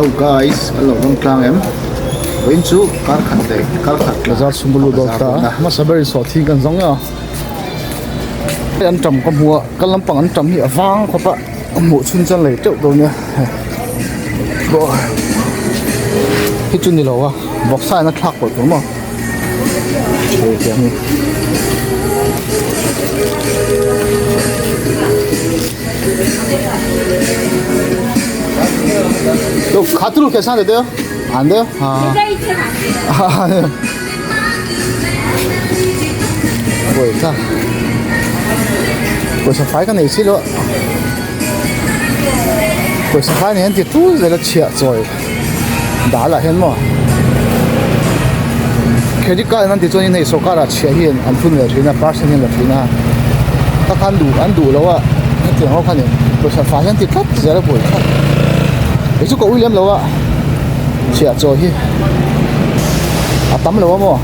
Hello guys, kan lo ram tlang em? Vawiin chu kar khat leh kar khat la Bazar chhung bulu dawt ta hmasa ber in sawh thing kan zawng a an tam ka hmu a ka lampang an tam hi a vang khawp a a hmuh chhun chuan lei teuh dawn nia hi chu ni lo a vawksa in a thlak pawlh tur maw hei tiang hi. 요 카드로 계산해도 돼요? 안 돼요? 아. 아, 네. 뭐 있다. Pawisa fai ka nei si lo a. Pawisa fai nei an ti tul zel a chhiah chawi dal ah hian maw. Credit card in an ti chuan in hei sorkar ah chhiah hi an phun ve thin a percent hi an la thin a. Kha khan duh an duh lo a hetiang ho khan in pawisa fai hi an ti tlat zel a buai thlap. Kei chu ka ui lem lo a chhiah chawi hi a tam lo a maw.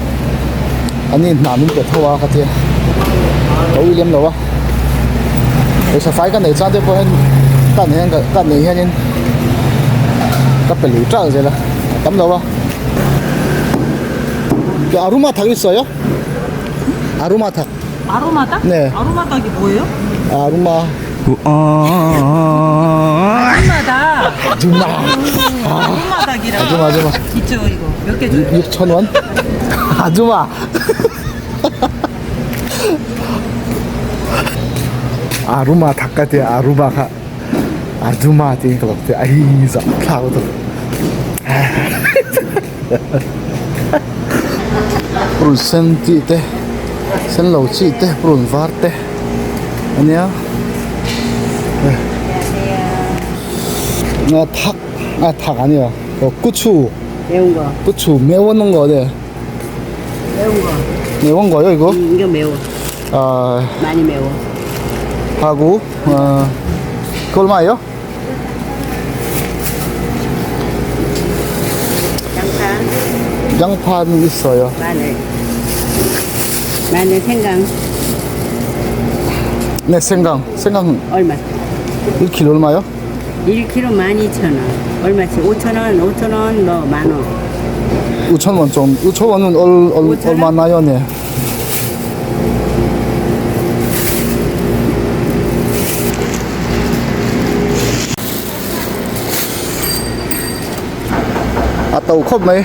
Ani hna min pe tho a ka tia ka ui lem lo a pawisa fai ka neih chuan te pawh hian ka neih hian ka neih hianin ka pe lui ṭalh zel a a tam lo a aruma thak i sawi a aruma thak 아로마닭? 네. 아로마닭이 뭐예요? aruma 아줌마닭. 아줌마 아로마닭이라. 아줌마, 아줌마. 있죠 이거 몇 개 줘요? 6천 원 아줌마 aruma thak ka tia aruma kha 아줌마 tiin ka lo tia a hi zah thlak lutuk purun sen chi te sen lo chi te purun var te ania thak a thak ania aw kuchu 매운 거. 고추 매운 거 네. 매운 거. 매운 거요 이거? 이거 매워. 아 많이 매워. 하고 어 그거 얼마예요? 양파, 양파는 있어요. 마늘. 마늘, 생강. 네 생강 생강 얼마? 1kg 얼마요? 1kg 12,000원. 얼마씩? 5,000원, 5,000원, 뭐, 10,000원. 5,000원 좀 5,000원은 얼, 얼, 5,000원? 얼마나요? 네. A to khawp mai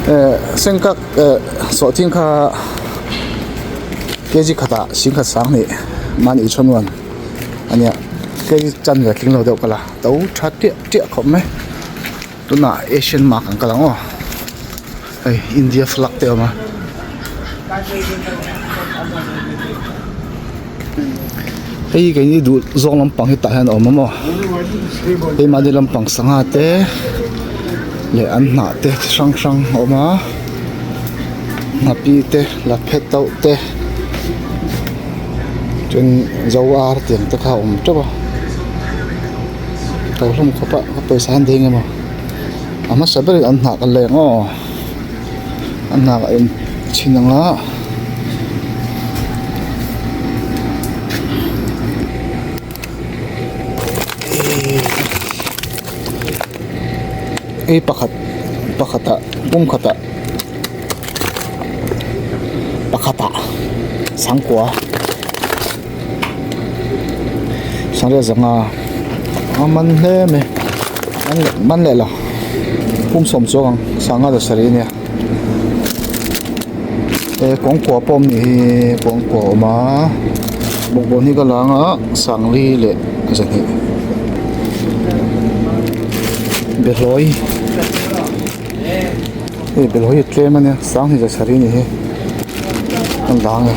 eh sengkak eh sawhthing kha kg khatah singkhat sang hnih mahni chhawn ania kg chanve tling lo deuh ka la to tha tiah tiah khawp mai tunah asian mark ang kal ang aw hei india flag te a awm a. Hei keini duh zawng lampang hi tah hian a awm a maw hei mahni lampang sangha te leh an hnah te chi hrang hrang a awm a hnahpi te laphe tauh te chuan zo ar tiang te kha a awm teuh a to hlawm khawp a ka pawisa an deng emaw a hmasa berin an hnah ka leng aw an hnah a in chhin ang a. Hei pakhat pakhatah pum khatah pakhatah sangkua sangriat zanga a man hle mai man leh lo pum sawm chuang ang sangha za sarih ania e kawngkua pawh awm nih hi kawngkua a awm a bawkbawn hi ka la ang a sangli leh zahnih behlawi hei behlawi hi a tlem ania sanghnih za sarih anih hi a la ang e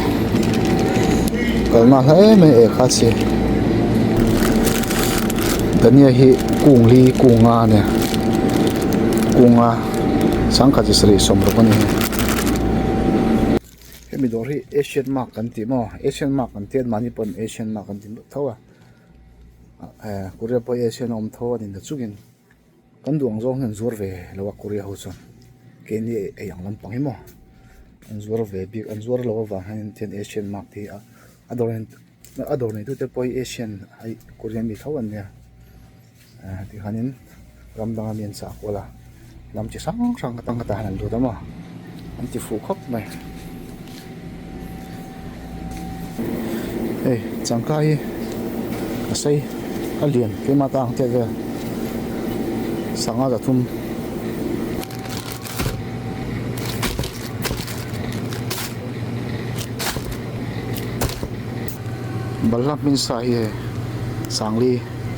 kalna hla em em eh kha chi dhania hi kung li kung nga ania kung nga sangkhat chi sarih sawmruk a ni hemi dawr hi asian mark kan tih maw asian mark kan tih a mahni pawn asian mark an ti tho a eh korea pawh hi asian a awm tho a ni na chungin kan duh ang zawng hian an zuar ve lo a korea ho chuan keini ei ang lampang hi maw an zuar ve bik an zuar loh avang hian tian asian mark te hi a a dawr a dawr neitute pawh hi asian ai korean mi tho an nia. Tikhanin Ram danga mi an chah kual a, hnam chi hrang hrang atang khatah hian an lut a maw, an ti fuh khawp mai. Hei changka hi a sei a lian keimah ta ang tiat vel sangha zathum. Balhla hmin sa hi hei sangli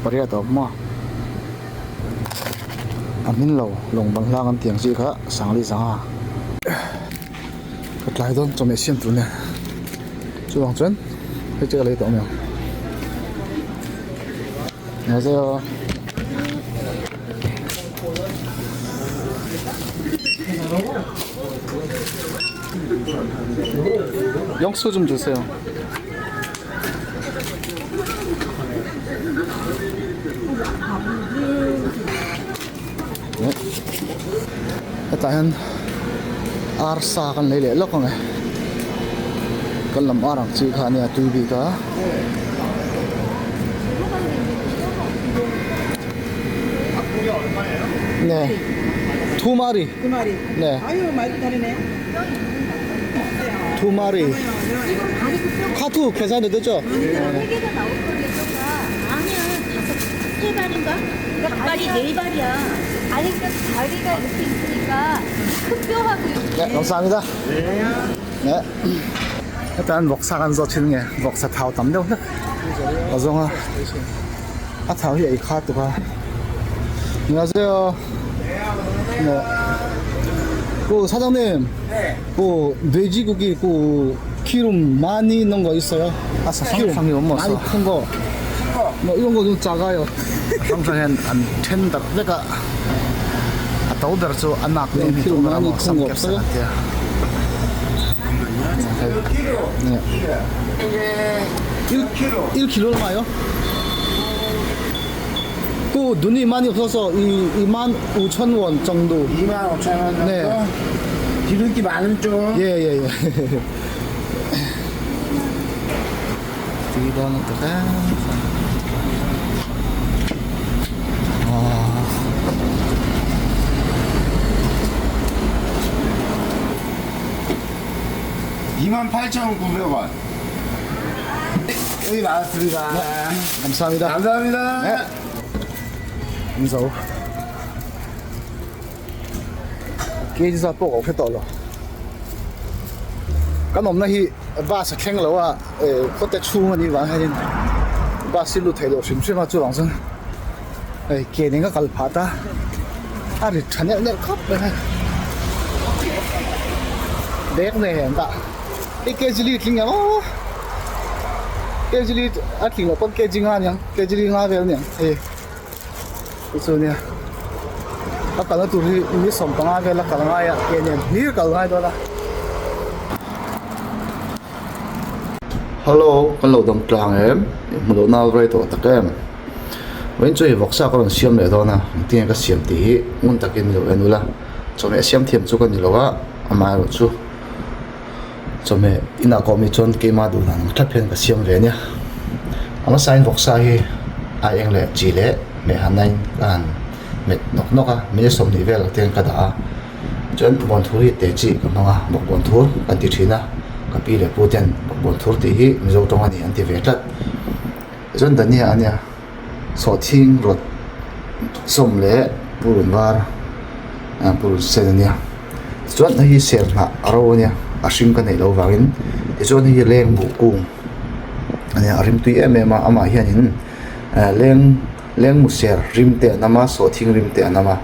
pariat a awm maw a hmin lo lawng balhla kan tih ang chi kha sangli zanga ka tlai dawn chawhmeh siam tur nen chuvang chuan hei chu ka lei tawh mai ang Annyeonghaseyo. 영수 좀 주세요. 네. Hetah hian arsa kan lei leh lawk ang e. Kan lam ar ang chi kha ania tui bik a. 네. 두 마리. 두 마리. 네. 아유 말도 다르네. 두 마리. 카투 계산해도 되죠? 세 개가 나올 건데 저가 아니야 다섯 세 발인가? 닭발이 네 발이야. 아니 그러니까 다리가 이렇게 있으니까 큰 뼈하고 이렇게 네, 감사합니다. 네. 일단 vawksa kan zawh thin nge vawksa thau tam deuh hlek a zawng a a thau hi ei kha tuk a 안녕하세요. 네. 그 사장님, 그 돼지고기 그 기름 많이 있는 거 있어요? A sa hrang hrang hi awm maw 많이 큰 거. 뭐 이런 거 좀 작아요. hrang hrang hian an then darh vek a a to ber chu a nak nem hi Thil to ber a mahni maw sam khung kep sak awm an tia. 네. 1 1kg 얼마요? 그 눈이 많이 없어서 이 25,000원 정도. 25,000원 정도? 네. 기름기 많은 쪽? 예, 예, 예. Tui dawn a tak e. 이만 8,900원. 여기 나왔습니다. 감사합니다. 감사합니다. 네. 인사. Kg zat pawh ka hre tawh lo. Kan awmna hi bus a thleng lo a, khawte chhung a nih vang hianin bus hi lut theih loh hrim hrim a chuvang chuan hei ke nen ka kal phah ta a rit tha neuh neuh khawp mai a bag nei an dah i kg li tling ang aw kg li a tling loh pawn kg nga aniang kg li nga vel aniang hei chu chu ania a kalna tur hi ni 15 vel a kal ngai a ke nen hlir kal ngai dawn a. Hello kan lo dam tlang em hmu loh nau rei tawh tak em vawiin chu hei vawksa ka rawn siam leh dawn a engtin nge ka siam tih hi ngun takin lo en ula chawhmeh siam thiam chu ka ni lo a amaherawh chu chawhmeh inah ka awm hi chuan keimah duh dan ang thlap hian ka siam ve ania a hmasain vawksa hi a eng leh chi leh hmeh han nain ka han hmet nawk nawk a minute 20 vel te hian ka dah a chuan bawnthur hi teh chi ka hmang a bawkbawnthur kan ti thin a ka pi leh pu ten bawkbawnthur tih hi Mizo tawng a ni an ti ve tlat chuan dhania ania sawhthing rawt sawm leh purun var ah purun sen ania tichuan hei hi ser hnah a ro ania a hring ka neih loh vangin tichuan hei hi leng buh kung ania a rim tui em em a amah hianin ah leng leng mu ser rim te an awm a sawhthing rim te an awm a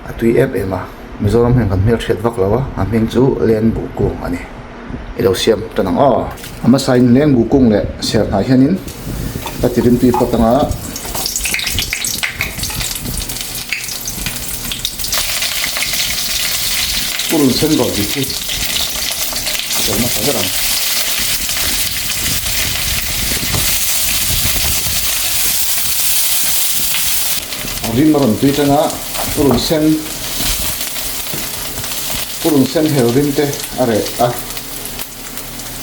a tui em em a Mizoram hian kan hmelhriat vak lo a a hming chu leng buh kung a ni i lo siam tan ang aw. A hmasain leng buh kung leh ser hnah hianin ka ti rim tui phawt ang a. Purun sen rawh dik hi a tel hmasa ber ang. A rim a rawn tui tan a, purun sen purun sen hel rim te a reh a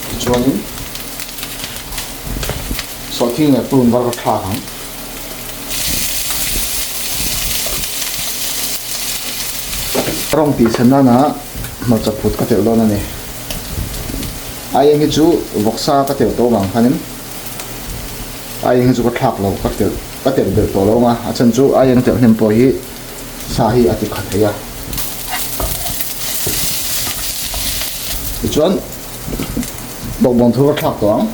tichuanin sawhthing leh purun var ka thlak ang. Rawng tih chhan nana hmarcha phut ka telh dawn a ni. Aieng hi chu vawksa ka telh tawh vang khanin aieng hi chu ka thlak lo ka telh ka telh belh tawh lo ang a, a chhan chu aieng telh hnem pawh hi sa hi a ti kha thei a. Tichuan bawkbawn thur ka thlak tawh ang.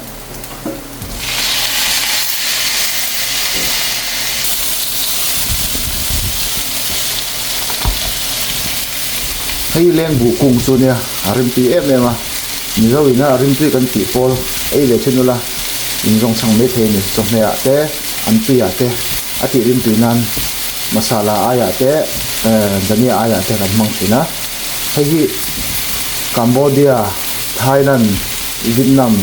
Hei leng buh kung chu nia a rimtui em em a mizo ina a rimtui kan tih pawl ei ve thin ula in zawng chhang mai thei a ni chawhmeh ah te an tui ah te a tih rimtui nan masala aiah te dhania aiah te kan hmang thin a hei hi Cambodia Thailand Vietnam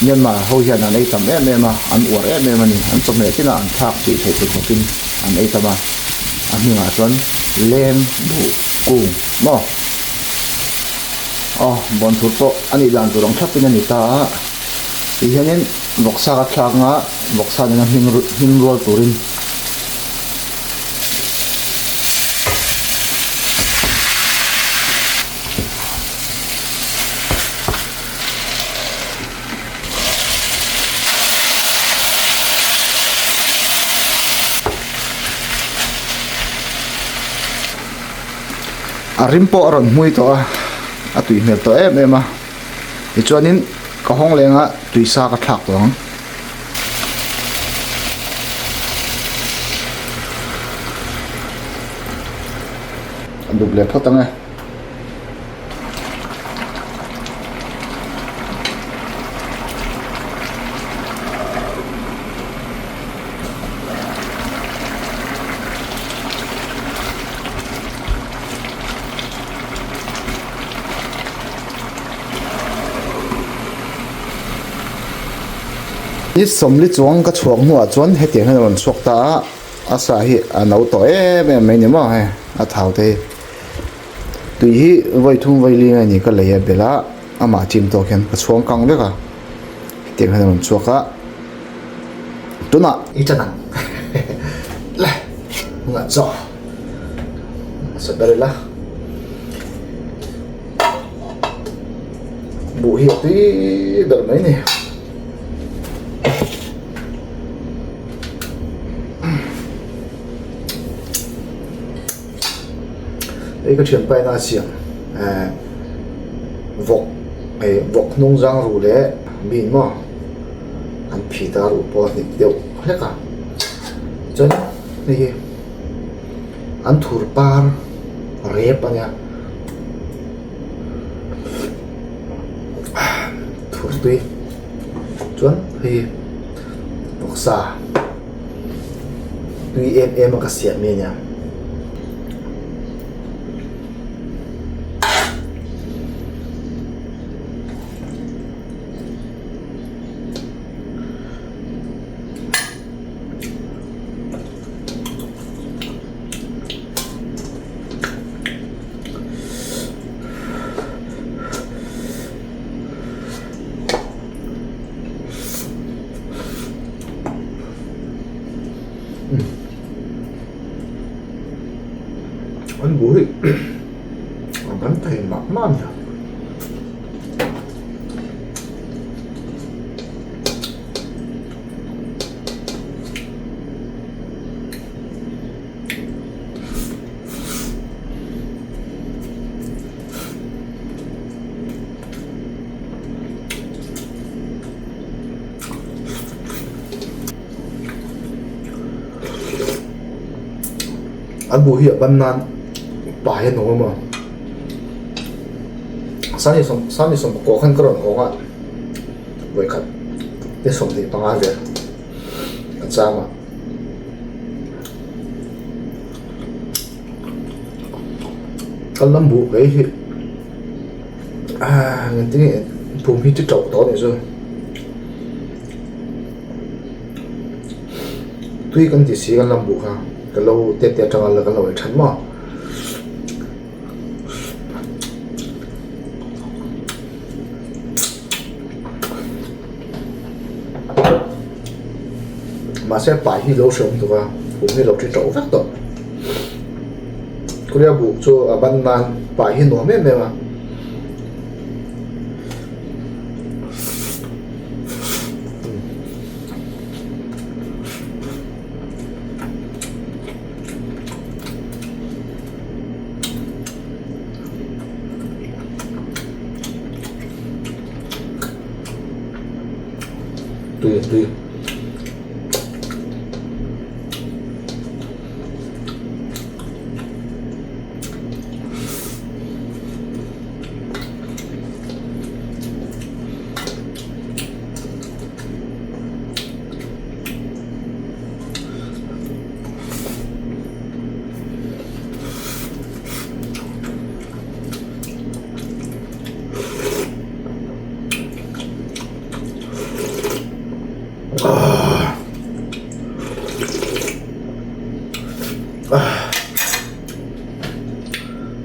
Myanmar ho hian an ei tam em em a, an uar em em a ni. An chawhmeh tinah an thlak tih theih tur khawpin an ei tam a, a hmingah chuan leng buh kung maw? Aw, bawnthur pawh a nih dan tur ang thlapin a ni ta a, ti hianin vawksa ka thlak anga vawksa nena hming hming rual turin. A rim pawh a rawn hmui tawh a a tui hmel tawh em em a tichuanin ka hawng leng a tui sa ka thlak tawh ang. A dup leh phawt ang e. Ni sawmli chuang ka chhuak hnuah chuan hetiang hian a rawn chhuak ta a a sa hi a no tawh em em mai ni maw hei a thau te hi. Tui hi vawi thum vawi li nge ni ka lei a bel a amah chim tawk hian ka chhuang kang vek a hetiang hian a rawn chhuak a tunah i chan ang le tunah chaw hmasa ber ila buh hi a tui ber mai a ni. Hei ka thianpa ina a siam ehh vawk eh vawk hnung zang ruh leh bean maw an phit a ruh pawh a hnip deuh hlek a chuan hei hi an thur par rep a nia thur tui chuan hei hi vawksa. Tui em em a ka siam mai a nia. An bu hi a ban thei mah mah a nia. An buh hi a ban nan pa hian a awm a sani sawm sani sawm pakua khan ka rawn hawng a vawikhat ni 25 vel a cham a. Kan lam buh mai hi ah engtin nge pum hi ti tauh tawh a nih chu tui kan ti si kan lam buh kha ka lo te te atanga la kan lo ei that maw. Mahse pai hi lo hreawm tuk a pum hi lo ti tauh vek tawh. Korea buh chu a ban nan pai hi nuam em em a. Tui a tui.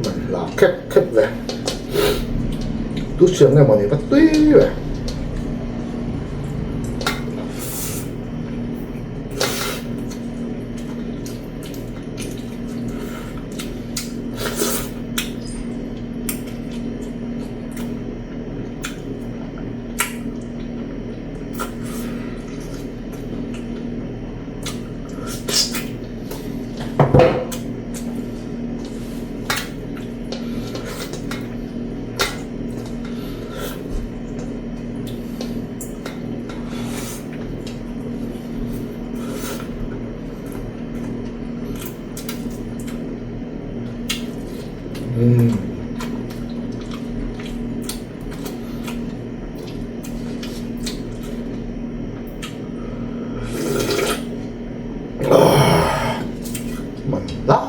Man hla khep khep ve tu siam nge mawni va tui ve. Man la.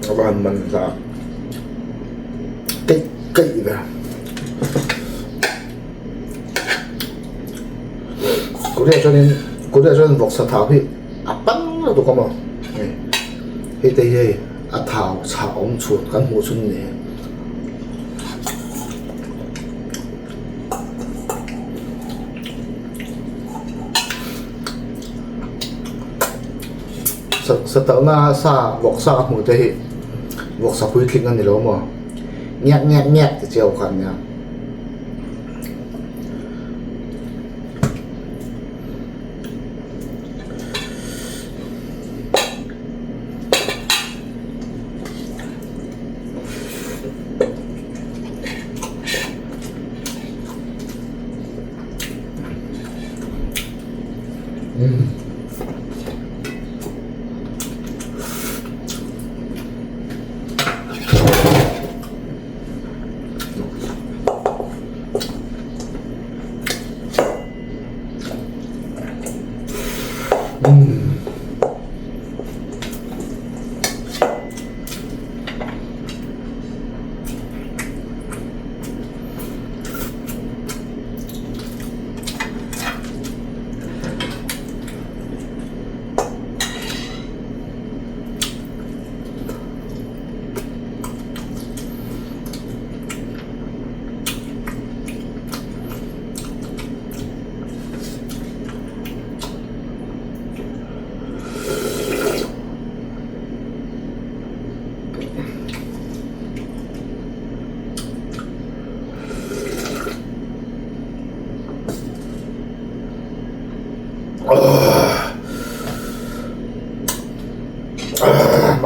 A van man hla keih keih ve. Korea chuanin Korea chuan vawksa thau hi a pan lutuk a maw hei hei te hi hei a thau chhah awm chhun kan hmuh chhun a ni. Sa talna sa vawksa ka hmuh te hi vawksa puitling a ni lo maw ngiak ngiak ngiak ti chiau kha ania.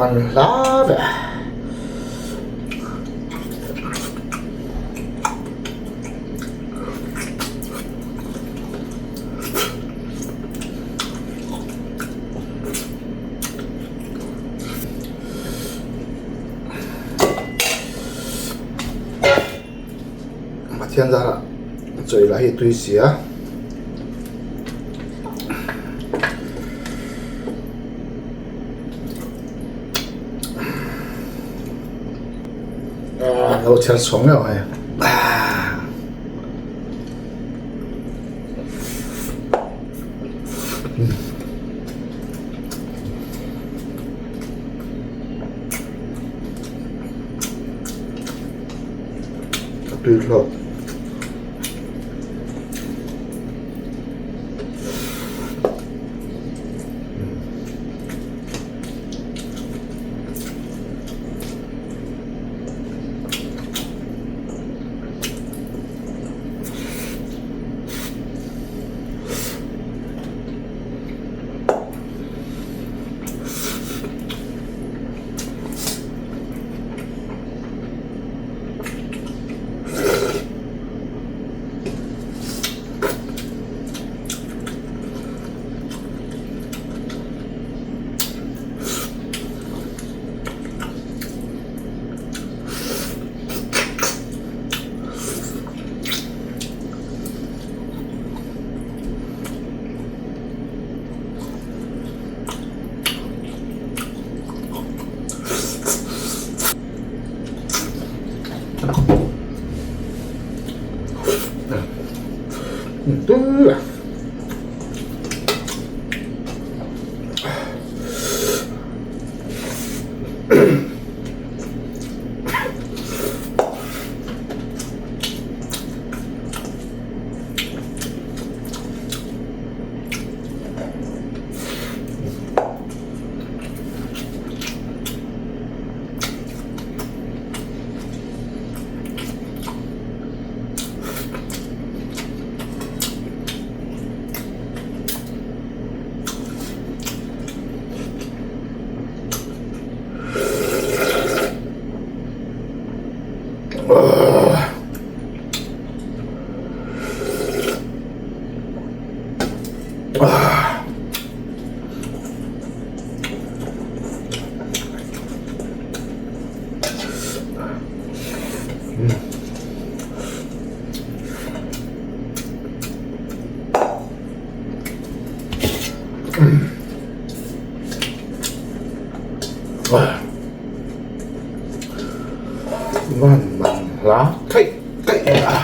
man hla ve. Pathian zarah chawi lah hi tui si a. Lo chher chhuak meuh hei. A tui thlawk. Van man hla theih theih a.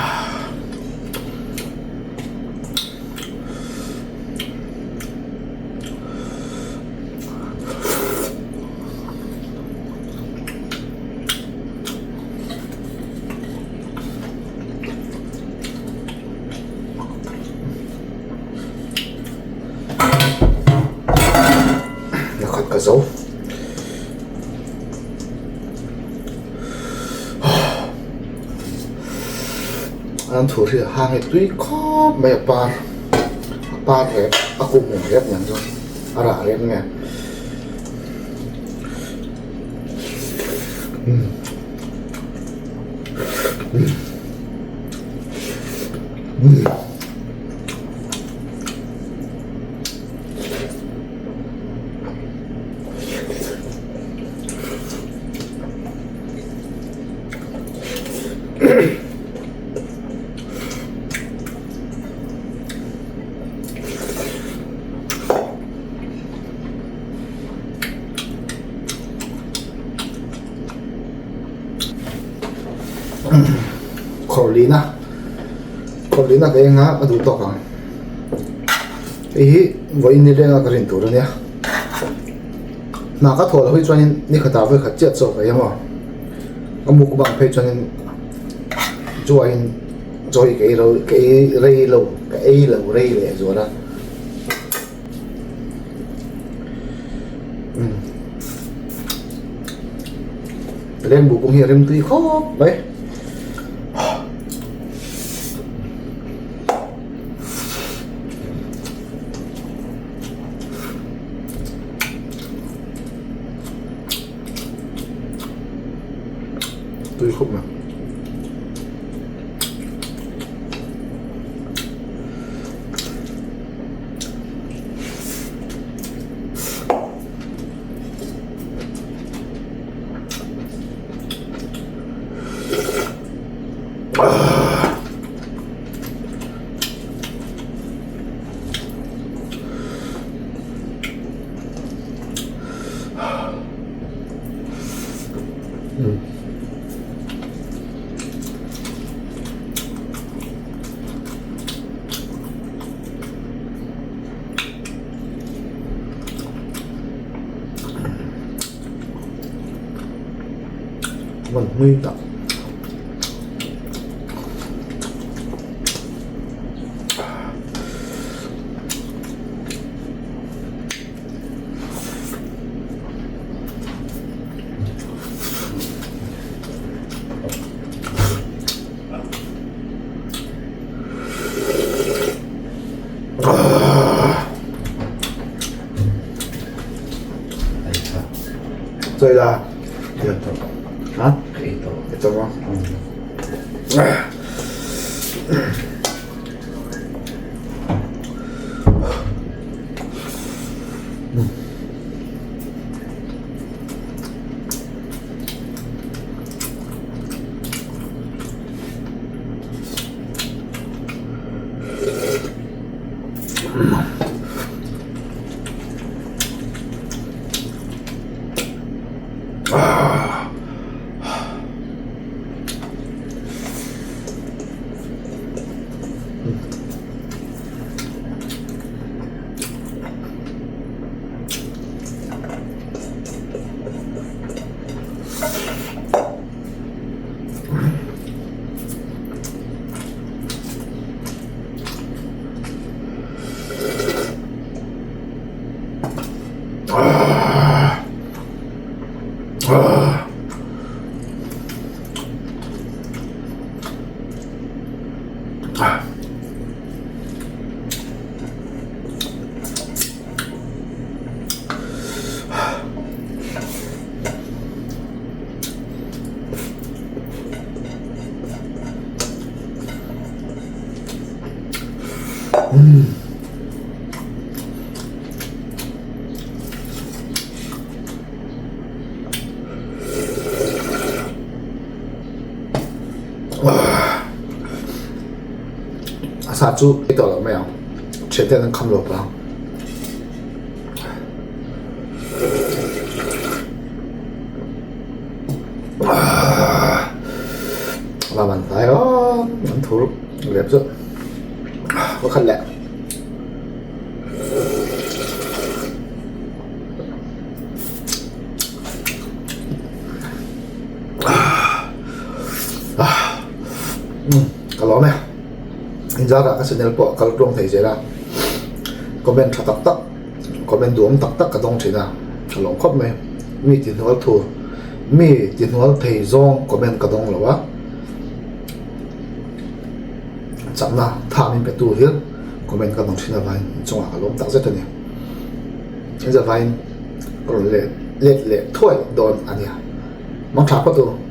Nakhat ka zo. An thu hria hang hi tui khawp mai a par a par rep a kum hmun rep nen chuan a rah rep nge. Khawrlina khawrlina ka eng a ka duh tawk ang hei hi vawiin ni lenga ka rin tur a nia hna ka thawh loh hi chuanin ni khatah vawi khat chiah chawk a emaw a mukbang phei chuanin chuain chaw hi ka ei lo ka ei rei lo ka ei lo rei leh zual a. Lengbu kawng hi a rem tui khawp mai. Tui khawp mai. Man hmui tak. Chơi ra. Hả? Ito mo. A sa chu ei tawh loh mai ang thian ten an kham lo pah ang. Lam an hnai a an thur lep zauh pakhat leh. Ka lawm e inzarah ka channel pawh a kal tluang thei zel a comment tha tak tak comment duhawm tak tak ka dawng thin a ka lawm khawp mai mi ti hnual thu mi ti hnual thei zawng comment ka dawng lo a chakna tha min pe tu hian comment ka dawng thin avangin inchungah ka lawm tak zet a ni inzavain ka rawn let let leh thuai dawn a nia. Mang tha phawt u.